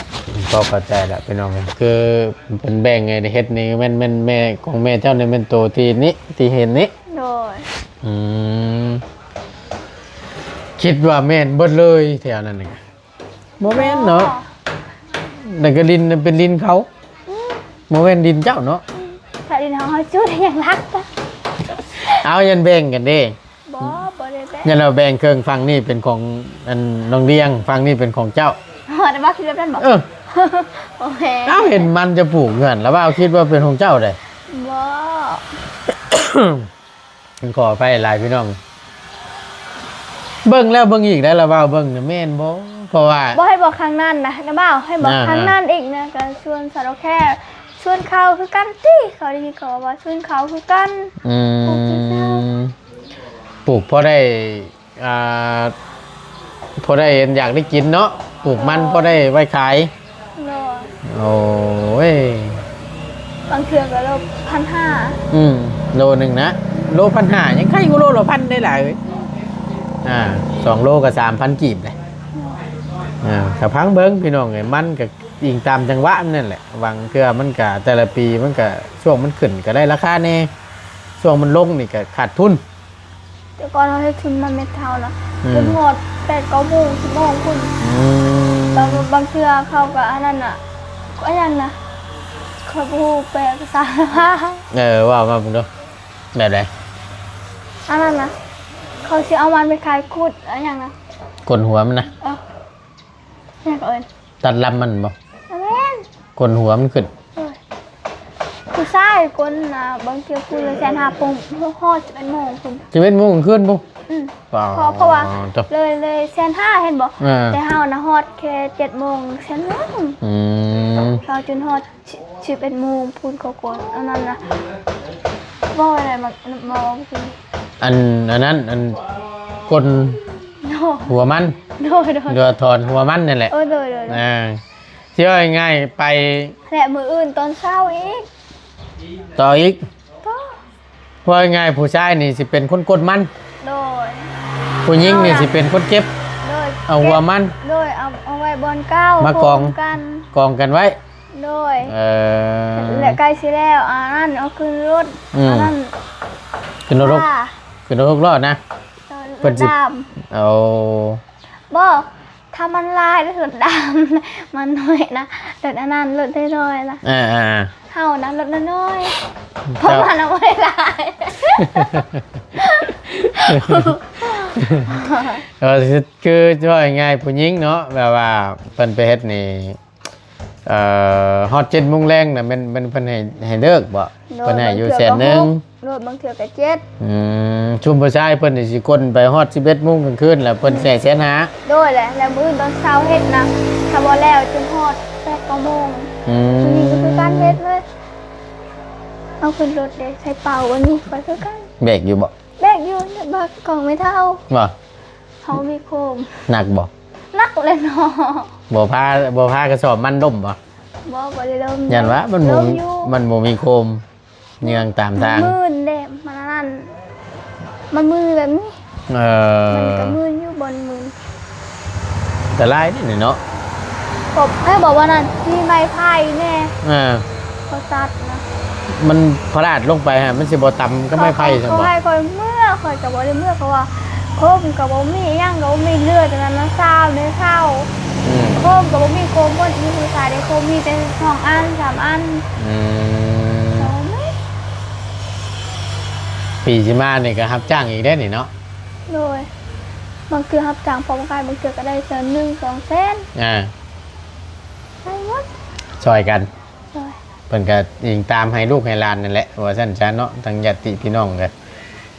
ກໍເຂົ້າໃຈລະພີ່ນ້ອງ ຄືເພິ່ນແບ່ງໃຫ້ເຮັດນີ້ ແມ່ນ ແມ່ນແມ່ຂອງແມ່ເຈົ້ານີ້ ແມ່ນໂຕທີ່ນີ້ ທີ່ເຫັນນີ້ ໂດຍ ອືມ ຄິດວ່າແມ່ນເບິດເລີຍແຖວນັ້ນນະ ບໍ່ແມ່ນເນາະ ນັ້ນກໍດິນ ເປັນດິນເຂົາ ອືມ ບໍ່ແມ່ນດິນເຈົ້າເນາະ ອືມ ຖ້າດິນເຮົາ ເຮົາຈູດຫຍັງຫຼັກ ເອົາ ຢ້ານແບ່ງກັນເດ້ ບໍ່ ບໍ່ໄດ້ແບ່ງ ຢ້ານວ່າແບ່ງເຄິ່ງ ຝັ່ງນີ້ເປັນຂອງອັນນ້ອງລຽງ ຝັ່ງນີ້ເປັນຂອງເຈົ້າ ແຕ່ວ່າຄິດແບບນັ້ນບໍ? ເອີ ບໍ່ແມ່ນ ເອົ້າ ເຫັນມັນຈະປູກຢູ່ຫັ້ນ ແລ້ວວ່າຄິດວ່າເປັນຂອງເຈົ້າເດ້ ບໍ່ ຂໍອະໄພຫຼາຍພີ່ນ້ອງ ເບິ່ງແລ້ວເບິ່ງອີກໄດ໋ລະວ່າເບິ່ງນະແມ່ນບໍ່ ເພາະວ່າ ບໍ່ໃຫ້ບອກຂ້າງນັ້ນນະ ນະບ່າວ ໃຫ້ບອກ ອ່າ ຂ້າງນັ້ນອີກນະ ກໍສວນສາວດອກແຄ ສວນເຂົາຄືກັນຕິ ເຂົາໄດ້ຍິນເຂົາເວົ້າວ່າສວນເຂົາຄືກັນ ອືມ ປູກຊື່ໆ ປູກພໍໄດ້ ອ່າ ພໍໄດ້ອັນຢາກໄດ້ກິນເນາະ ປູກມັນ ອ່າ ພໍໄດ້ໄວ້ຂາຍ ໂດຍ ໂອ້ຍ ບາງເທື່ອກໍໂລພັນຫ້າ ອືມ ໂລໜຶ່ງນະ ໂລພັນຫ້າ ຍັງໄຄກວ່າໂລລະພັນໄດ໋ຫຼາຍເອີຍ ອ່າ ສອງໂລກໍສາມພັນກີບເດ້ ໂດຍ ອ່າ ກໍຟັງເບິ່ງພີ່ນ້ອງເອີຍ ມັນກໍອີງຕາມຈັງຫວະມັນນັ້ນແຫຼະ ບາງເທື່ອມັນກໍແຕ່ລະປີມັນກໍ ຊ່ວງມັນຂຶ້ນກໍໄດ້ລາຄາແດ່ ຊ່ວງມັນລົງນີ້ກໍຂາດທຶນ. ແຕ່ກ່ອນເຮົາເຮັດທຶນນຳແມ່ເຖົ້ານະ ອືມ ຈົນຮອດແປດເກົ້າໂມງ ສິບໂມງພຸ້ນ ອືມ ບາງ ບາງເທື່ອເຂົາກໍອັນນັ້ນນະ ອັນຫຍັງນະ ຂ້ອຍບໍ່ຮູ້ແປພາສາລາວ ເອີ ເວົ້າມາເບິ່ງດູ ແບບໃດ? ອັນນັ້ນນະ ເຂົາຊິເອົາມັນໄປຂາຍ ຂຸດ ອັນຫຍັງນະ ກົ້ນຫົວມັນນະ ເອີ ຫຍັງເອີ້ນ ຕັດລຳມັນບໍ? ບໍ່ແມ່ນ ກົ້ນຫົວມັນຂຶ້ນ ໂດຍ ຜູ້ຊາຍຄົນນະ ບາງເທື່ອພຸ້ນລະແສນຫ້າ ປຸງຮອດສິບເອັດໂມງພຸ້ນ ສິບເອັດໂມງກາງຄືນພຸ້ນ. ອືມ ວ້າວ ເພາະ ເພາະວ່າ ໂອ້ ໂຕ ເລີຍ ເລີຍແສນຫ້າ ເຫັນບໍ່? ເອີ ແຕ່ເຮົານະຮອດແຄ່ເຈັດໂມງ ແສນຫ້າ. ອືມ ເຮົາຈົນຮອດສິບເອັດໂມງພຸ້ນ ເຂົາກວນອັນນັ້ນນະ ເວົ້າໄດ້ບໍ່? ອັນ ອັນນັ້ນ ອັນ ກົນ ໂດຍ ຫົວມັນ ໂດຍ ໂດຍ ຫຼືວ່າຖອນຫົວມັນນັ້ນແຫຼະ. ເອີ ໂດຍ ໂດຍ ອ່າ ຊິເວົ້າງ່າຍໆ ໄປ ແລະມື້ອື່ນຕອນເຊົ້າອີກ ຕໍ່ອີກ ຕໍ່ ເວົ້າງ່າຍໆ ຜູ້ຊາຍນີ້ຊິເປັນຄົນກົນມັນ ໂດຍ ຜູ້ຍິງນີ້ຊິເປັນຄົນເກັບ ໂດຍ ເອົາຫົວມັນ ໂດຍ ເອົາ ເອົາໄວ້ບ່ອນເກົ່າ ມາກອງ ໂຮມກັນ ກອງກັນໄວ້ ໂດຍ ເອີ ແລະໃກ້ຊິແລ້ວ ອັນນັ້ນເອົາຂຶ້ນລົດ ອືມ ອັນນັ້ນ ຂຶ້ນລົດຫົກ ຂຶ້ນລົດຫົກລໍ້ນະ ໂດຍ ເພິ່ນຊິ ລົດດຳ ໂອ້ ບໍ່ ຖ້າມັນຫຼາຍລົດດຳ ມັນໜ້ອຍນະ ລົດອັນນັ້ນ ລົດນ້ອຍໆນະ ອ່າໆໆ ເຮົານະລົດນ້ອຍໆ ເຈົ້າ ເພາະມັນເອົາບໍ່ໄດ້ຫຼາຍ ເອີ ຄື ຄືເວົ້າງ່າຍໆ ຜູ້ຍິງເນາະ ແບບວ່າເພິ່ນໄປເຮັດນີ້ ເອີ ຮອດເຈັດໂມງແລງນະ ແມ່ນ ແມ່ນເພິ່ນໃຫ້ ໃຫ້ເລີກບໍ່? ໂດຍ ເພິ່ນໃຫ້ຢູ່ແສນໜຶ່ງ ບາງເທື່ອກໍຫົກ ໂດຍ ບາງເທື່ອກໍເຈັດ ອືມ ຊຸມຜູ້ຊາຍເພິ່ນນີ້ຊິກົນໄປຮອດສິບເອັດໂມງກາງຄືນ ແລ້ວເພິ່ນໃຫ້ແສນຫ້າ ໂດຍ ແຫຼະ ແລ້ວມື້ອື່ນຕອນເຊົ້າເຮັດນະ ຖ້າບໍ່ແລ້ວຈົນຮອດແປດເກົ້າໂມງ ອືມ ຜູ້ຍິງກໍຄືກັນເຮັດເລີຍ ເອົາຂຶ້ນລົດເດ້ ໃສ່ເປົາອັນນີ້ ຂ້ອຍຄືກັນ ແບກຢູ່ບໍ່? ແບກຢູ່ ແບກຂອງແມ່ເຖົ້າ ບໍ່? ເຮົາມີໂຄມ ໜັກບໍ່? ໜັກແຫຼະເນາະ ບໍ່ພາ ບໍ່ພາກະສອບມັນດົມບໍ່? ບໍ່ ບໍ່ໄດ້ດົມ ຢ້ານວ່າມັນບໍ່ ມັນບໍ່ມີໂຄມ ເຍືອງຕາມທາງ ມັນມື່ນເດ້ ມັນອັນນັ້ນ ມັນມື່ນແບບນີ້ ເອີ ມັນກໍມື່ນຢູ່ບ່ອນມື່ນ ອັນຕະລາຍເດ້ນີ້ເນາະ ກະໃຫ້ບອກວ່ານັ້ນ ມີໄມ້ໄຜ່ແດ່ ເອີ ເຂົາຕັດນະ ມັນພະລາດລົງໄປຫັ້ນ ມັນຊິບໍ່ຕຳກັບໄມ້ໄຜ່ຊັ້ນບໍ່? ເຂົາໃຫ້ຂ້ອຍເມືອ ຂ້ອຍກໍບໍ່ໄດ້ເມືອ ເພາະວ່າໂຄມກໍບໍ່ມີ ຫຍັງກໍບໍ່ມີ ເຫຼືອແຕ່ນັ້ນນະ ຊາວແມ່ເຖົ້າ ອືມ ໂຄມກໍບໍ່ມີ ໂຄມບໍ່ມີຜູ້ຊາຍເດ້ ໂຄມມີແຕ່ສອງອັນ ສາມອັນ ອືມ ໂອ້ຍ ປີຊິມານີ້ກໍຮັບຈ້າງອີກເດ້ນີ້ເນາະ ໂດຍ ບາງເທື່ອຮັບຈ້າງພໍ່ຂາຍ ບາງເທື່ອກໍໄດ້ແສນໜຶ່ງ ສອງແສນ ອ່າ ໄດ້ໝົດ ຊ່ອຍກັນ ໂດຍ ເພິ່ນກໍອີງຕາມໃຫ້ລູກໃຫ້ຫຼານນັ້ນແຫຼະ ວ່າຊັ້ນຊະເນາະ ທັງຍາດຕິພີ່ນ້ອງກໍ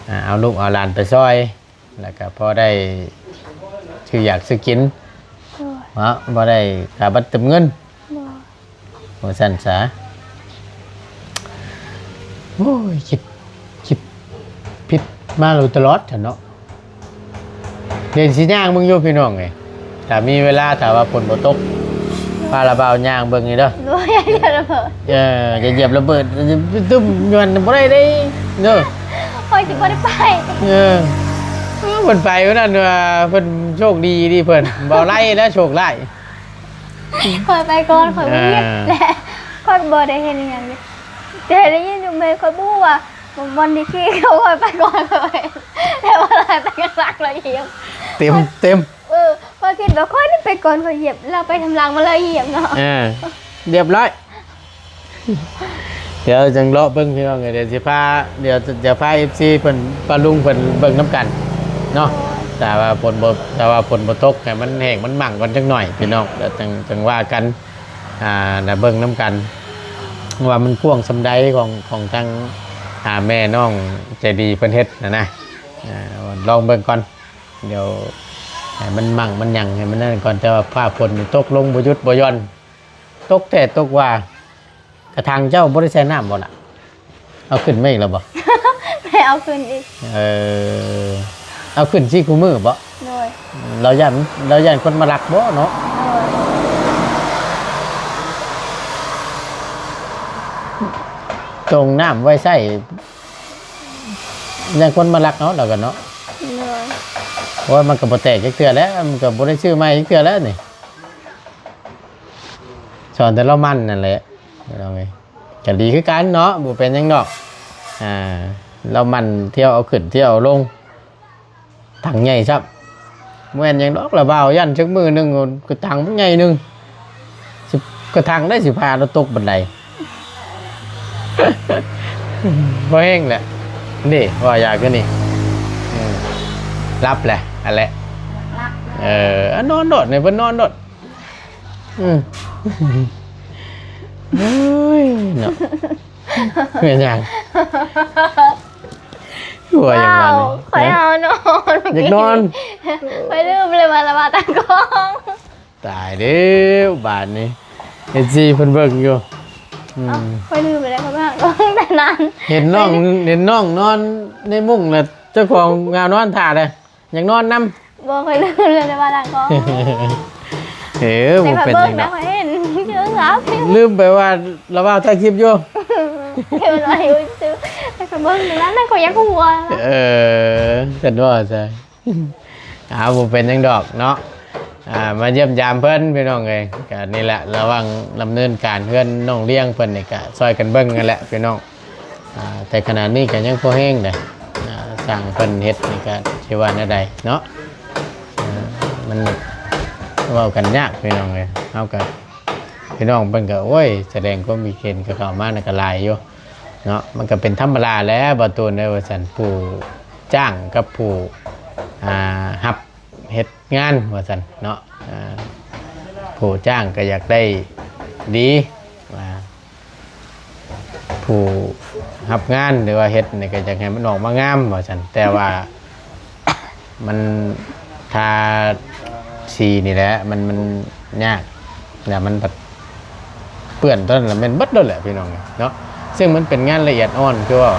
ອ່າ ເອົາລູກເອົາຫຼານໄປຊ່ອຍ ແລ້ວກໍພໍໄດ້ຊື້ຢາກຊື້ກິນ ໂດຍ ເນາະ ບໍ່ໄດ້ຄ່າບັດເຕີມເງິນ ໂດຍ ວ່າຊັ້ນສາ ໂອ້ຍ ຄິດ ຄິດຜິດມາໂດຍຕະຫຼອດຫັ້ນເນາະ ດຽວຊິຍ່າງເບິ່ງຢູ່ພີ່ນ້ອງເອີຍ ຖ້າມີເວລາ ຖ້າວ່າຝົນບໍ່ຕົກ ພາລາວບ່າວຍ່າງເບິ່ງນີ້ເດີ ໂດຍ ຢ່າຢຽບລະເບີດ ເອີ ຢ່າຢຽບລະເບີດ ຕຶ້ມ ຍ້ອນບໍ່ໄດ້ເດ້ ເດີ ຂ້ອຍຊິບໍ່ໄດ້ໄປ ເອີ ເອີ ເພິ່ນໄປມື້ນັ້ນວ່າເພິ່ນໂຊກດີເດ ເພິ່ນ ບໍ່ໄລ່ແລ້ວ ໂຊກຮ້າຍ ຂ້ອຍໄປກ່ອນ ຂ້ອຍບໍ່ເຮັດ ອ່າ ແລະ ຂ້ອຍບໍ່ໄດ້ເຮັດອີ່ຫຍັງເດ ແຕ່ໄດ້ຍິນຢູ່ແມ່ ຂ້ອຍບໍ່ຮູ້ວ່າບ່ອນທີ່ຂີ່ ຂ້ອຍໄປກ່ອນ ຂ້ອຍ ແຕ່ວ່າໄລ່ໄປຂ້າງຫຼັງ ແລ້ວຢຽບ ເຕັມ ເຕັມ ເອີ ຂ້ອຍຄິດວ່າຂ້ອຍນີ້ໄປກ່ອນ ຂ້ອຍຢຽບ ລາວໄປທາງຫຼັງ ມາລາວຢຽບເນາະ ອ່າ ຮຽບຮ້ອຍ ດຽວຈັ່ງເລາະເບິ່ງພີ່ນ້ອງເອີຍ ດຽວຊິພາ ດຽວຈະພາເອັຟຊີເພິ່ນ ປ້າລຸງເພິ່ນເບິ່ງນຳກັນເນາະ ໂດຍ ຖ້າວ່າຝົນບໍ່ ຖ້າວ່າຝົນບໍ່ຕົກ ໃຫ້ມັນແຫ້ງມັນໝັ່ງກ່ອນຈັກໜ້ອຍພີ່ນ້ອງ ແລ້ວຈັ່ງ ຈັ່ງວ່າກັນ ອ່າ ແລ້ວເບິ່ງນຳກັນ ວ່າມັນກວ້າງສ່ຳໃດ ຂອງ ຂອງທາງ ອ່າ ແມ່ນ້ອງໃຈດີເພິ່ນເຮັດຫັ້ນນະ ອ່າ ລອງເບິ່ງກ່ອນ ດຽວໃຫ້ມັນໝັ່ງມັນຫຍັງໃຫ້ມັນນັ້ນກ່ອນ ແຕ່ວ່າຟ້າຝົນນີ້ຕົກລົງບໍ່ຢຸດບໍ່ຢ່ອນ ຕົກແທ້ຕົກວ່າ ກະຖັງເຈົ້າບໍ່ໄດ້ໃສ່ນ້ຳບໍ່ລະ? ເອົາຂຶ້ນມາອີກແລ້ວບໍ່? ແມ່ເອົາຂຶ້ນອີກ ເອີ ເອົາຂຶ້ນຊິຄູ່ມື້ບໍ່? ໂດຍ ລາວຢ້ານ ລາວຢ້ານຄົນມາລັກບໍ່ເນາະ? ໂດຍ ຈົ່ງນ້ຳໄວ້ໃຊ້ ຢ້ານຄົນມາລັກເອົາ ລາວກໍເນາະ ໂດຍ ໂອ້ຍ ມັນກໍບໍ່ແຕກຈັກເທື່ອແລ້ວ ມັນກໍບໍ່ໄດ້ຊື້ໃໝ່ຈັກເທື່ອແລ້ວນີ້ ສອນແຕ່ລາວໝັ່ນນັ້ນແຫຼະ ພີ່ນ້ອງເອີຍ ກໍດີຄືກັນເນາະ ບໍ່ເປັນຫຍັງດອກ ອ່າ ລາວໝັ່ນທ່ຽວເອົາຂຶ້ນທ່ຽວເອົາລົງ ຖັງໃຫຍ່ຊ້ຳ ບໍ່ແມ່ນຫຍັງດອກລະບ່າວ ຢ້ານຈັກມື້ໜຶ່ງກະຖັງມັນໃຫຍ່ໜຶ່ງ ຊິ ກະຖັງໄດ້ຊິພາລາວຕົກບັນໄດ ພໍແຮງແຫຼະ ນີ້ ວ່າຢາກຢູ່ນີ້ ເອີ ຫຼັບແຫຼະ ອັນແຫຼະ ຫຼັບ ເອີ ນອນໂລດ ໃຫ້ເພິ່ນນອນໂລດ ອືມ ໂອ້ຍເນາະ ແມ່ນຫຍັງ? ຄືວ່າຫຍັງບາດນີ້? ຂ້ອຍເອົານອນ ຢາກນອນ ຂ້ອຍລືມເລີຍວ່າລະວ່າຕັ້ງກ້ອງ. ຕາຍແລ້ວບາດນີ້ ເອັຟຊີເພິ່ນເບິ່ງຢູ່. ອືມ ເອົ້າ ຂ້ອຍລືມໄປແລ້ວ ຂ້ອຍວ່າຕັ້ງກ້ອງແຕ່ນັ້ນ ເຫັນນ້ອງ ເຫັນນ້ອງນອນໃນມຸ້ງແລ້ວ ເຈົ້າຂອງຫາວນອນຖ້າເດ້. ຢາກນອນນຳ. ບໍ່ ຂ້ອຍລືມເລີຍວ່າຕັ້ງກ້ອງ. ເອີ ບໍ່ເປັນຫຍັງດອກ ຂ້ອຍເຫັນ ລືມໄປວ່າລາວວ່າຖ່າຍຄລິບຢູ່. ເຫັນວ່າຢູ່ຊື່ ຂ້ອຍເບິ່ງນັ້ນ ຂ້ອຍຢາກຫົວ. ເອີ ຊັ້ນວ່າຊະ. ອາ ບໍ່ເປັນຫຍັງດອກເນາະ. ອາ ມາຢ້ຽມຢາມເພິ່ນ ພີ່ນ້ອງເອີຍ. ກະນີ້ແຫຼະ ລະຫວ່າງດຳເນີນການເຮືອນນ້ອງລ້ຽງເພິ່ນນີ້ ກະຊ່ອຍກັນເບິ່ງຫັ້ນແຫຼະ ພີ່ນ້ອງ. ອາ ແຕ່ຂະໜາດນີ້ກໍຍັງພໍແຮງເດ້. ອາ ຊ່າງເພິ່ນເຮັດນີ້ກໍຊິວ່າແນວໃດເນາະ. ອາ ມັນເວົ້າກັນຍາກພີ່ນ້ອງເອີຍ. ເຮົາກໍ ພີ່ນ້ອງເພິ່ນກໍ ໂອ້ຍ ສະແດງຄວາມຄິດເຫັນກໍເຂົ້າມານັ້ນກໍຫຼາຍຢູ່ເນາະ. ມັນກໍເປັນທຳມະດາແຫຼະ ບ່າວຕູນເອີຍ ວ່າຊັ້ນ. ຜູ້ຈ້າງກັບຜູ້ ອາ ຮັບ ເຮັດງານວ່າຊັ້ນເນາະ. ອາ ຜູ້ຈ້າງກໍຢາກໄດ້ດີ ວ່າ ຜູ້ຮັບງານ ຫຼືວ່າເຮັດນີ້ກໍຢາກໃຫ້ມັນອອກມາງາມວ່າຊັ້ນ. ແຕ່ວ່າມັນ ທາສີນີ້ແຫຼະ ມັນ ມັນຍາກ ແລ້ວມັນພັດ ເປື້ອນຕອນນັ້ນລະແມ່ນເບິດໂລດແຫຼະພີ່ນ້ອງເນາະ. ເຊິ່ງມັນເປັນງານລະອຽດອ່ອນ ຄືວ່າ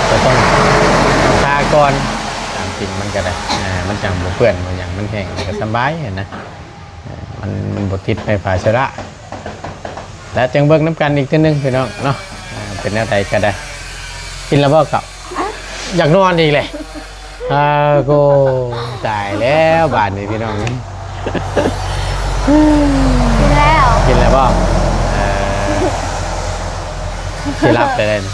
ກໍຕ້ອງ ຕ້ອງທາກ່ອນ. ຕາມຈິງມັນກໍໄດ້ ອາ ມັນຈັ່ງບໍ່ເປື້ອນບໍ່ຫຍັງ ມັນແຫ້ງກໍສະບາຍຫັ້ນນະ. ອາ ມັນ ມັນບໍ່ຕິດໄຟຟ້າເຊື້ອລາ ແລ້ວຈັ່ງເບິ່ງນຳກັນອີກເທື່ອໜຶ່ງພີ່ນ້ອງເນາະ. ອາ ເປັນແນວໃດກໍໄດ້. ກິນແລ້ວບໍ່ເຂົ້າ? ຢາກນອນອີກແຫຼະ. ອາ ໂກ ຕາຍແລ້ວບາດນີ້ພີ່ນ້ອງ. ກິນແລ້ວ ກິນແລ້ວບໍ່? ເອີ ຊິຫຼັບໄດ້ແລ້ວນີ້.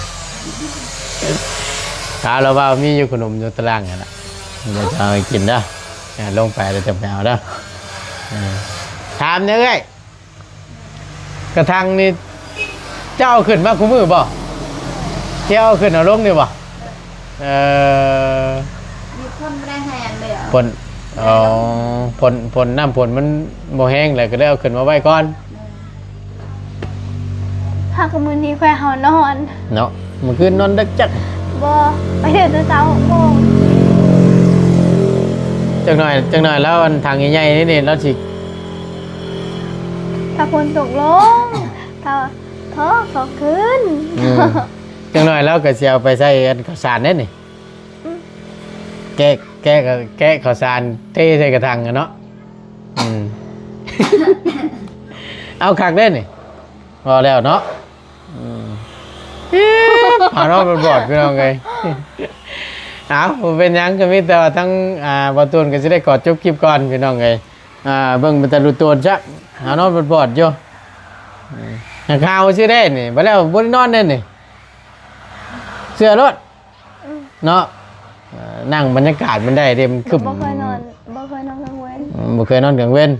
ຖາມລາວວ່າມີຢູ່ຂະໜົມຢູ່ຕາລ່າງຫັ້ນນະ ດຽວຈະເອົາໃຫ້ກິນເດີ. ອາ ລົງໄປແລ້ວຈະໄປເອົາເດີ. ເອີ ຖາມແດ່ເອື້ອຍ ກະທັງນີ້ເຈົ້າເອົາຂຶ້ນມາຄູ່ມື້ບໍ່? ເຈົ້າເອົາຂຶ້ນເອົາລົງນີ້ບໍ່? ເອີ ມີຄົນບໍ່ໄດ້ໃຫ້ອັນເດີ ຝົນ ອໍ ຝົນ ຝົນ ນ້ຳຝົນມັນບໍ່ແຮງແລ້ວ ກໍເລີຍເອົາຂຶ້ນມາໄວ້ກ່ອນ. ຫາກມື້ນີ້ຂ້ອຍເຮົານອນເນາະ. ມື້ຄືນນອນດຶກຈັກ? ບໍ່ ໄປເດີນແຕ່ເຊົ້າຫົກໂມງ. ຈັກໜ້ອຍ ຈັກໜ້ອຍແລ້ວ ອັນຖັງໃຫຍ່ໆນີ້ ລາວຊິ ຖ້າຝົນຕົກລົງ ຖ້າພໍເຂົ້າຄືນ. ອືມ ຈັກໜ້ອຍລາວກໍຊິເອົາໄປໃສ່ອັນເຂົ້າສານເດ້ນີ້. ອືມ ແກະ ແກະ ແກະເຂົ້າສານເທໃສ່ກະຖັງຫັ້ນເນາະ. ອືມ ເອົາຄັກເດ້ນີ້ ພໍແລ້ວເນາະ. ອືມ ພານອນບອດໆ ພີ່ນ້ອງເອີຍ. ເອົາ ບໍ່ເປັນຫຍັງ ກໍມີແຕ່ວ່າທາງ ອ່າ ບ່າວຕູນກໍຊິໄດ້ຂໍຈົບຄລິບກ່ອນ ພີ່ນ້ອງເອີຍ. ອ່າ ເບິ່ງເປັນຕາລຸໂຕນຊະ ຫານອນບອດໆຢູ່. ຫາກຫາວຊື່ເດ້ນີ້ ບັດແລ້ວບໍ່ໄດ້ນອນເດ້ນີ້ ເຊື່ອໂລດ. ອືມ ເນາະ ເອີ ນັ່ງບັນຍາກາດມັນໄດ້ເດ້ ມັນຄຶ້ມ. ບໍ່ເຄີຍນອນ ບໍ່ເຄີຍນອນກາງເວັນ. ອືມ ບໍ່ເຄີຍນອນກາງເວັນ.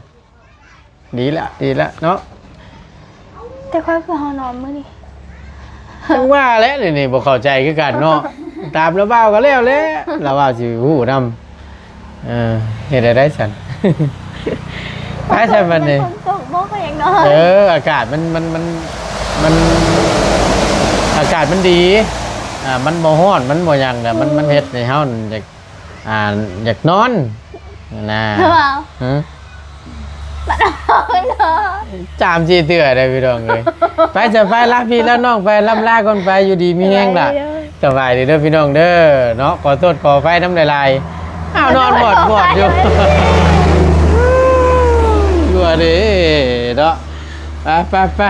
ດີລະ ດີລະເນາະ. ແຕ່ຂ້ອຍຄືເຮົານອນມື້ນີ້ ຈັ່ງວ່າແຫຼະ ນີ້ ນີ້ບໍ່ເຂົ້າໃຈຄືກັນເນາະ. ຕາມລາວເວົ້າກໍແລ້ວແຫຼະ ລາວເວົ້າຊິຮູ້ນຳ. ເອີ ເຮັດໄດ້ໄດ໋ຊັ້ນ. ໄປຊັ້ນບັດນີ້. ຝົນຕົກບໍ່ ຂ້ອຍຢາກນອນ. ເອີ ອາກາດມັນ ມັນ ມັນ ມັນ ອາກາດມັນດີ ອ່າ ມັນບໍ່ຮ້ອນ ມັນບໍ່ຫຍັງນະ ມັນ ອືມ ມັນເຮັດໃຫ້ເຮົາຢາກ ອ່າ ຢາກນອນນະ. ຫື? ສາມສີ່ເທື່ອເດ້ພີ່ນ້ອງເອີຍ. ໄປຊະ ໄປ ລາພີ່ລານ້ອງໄປ ລ່ຳລາກ່ອນໄປ ຢູ່ດີມີແຮງລະ. ສະບາຍດີເດີ ສະບາຍດີເດີພີ່ນ້ອງເດີເນາະ. ຂໍໂທດຂໍອະໄພນຳຫຼາຍໆ. ອ້າວ ນອນບອດໆຢູ່. ຢູ່ເດ້ເນາະ. ໄປ ໄປ ໄປ.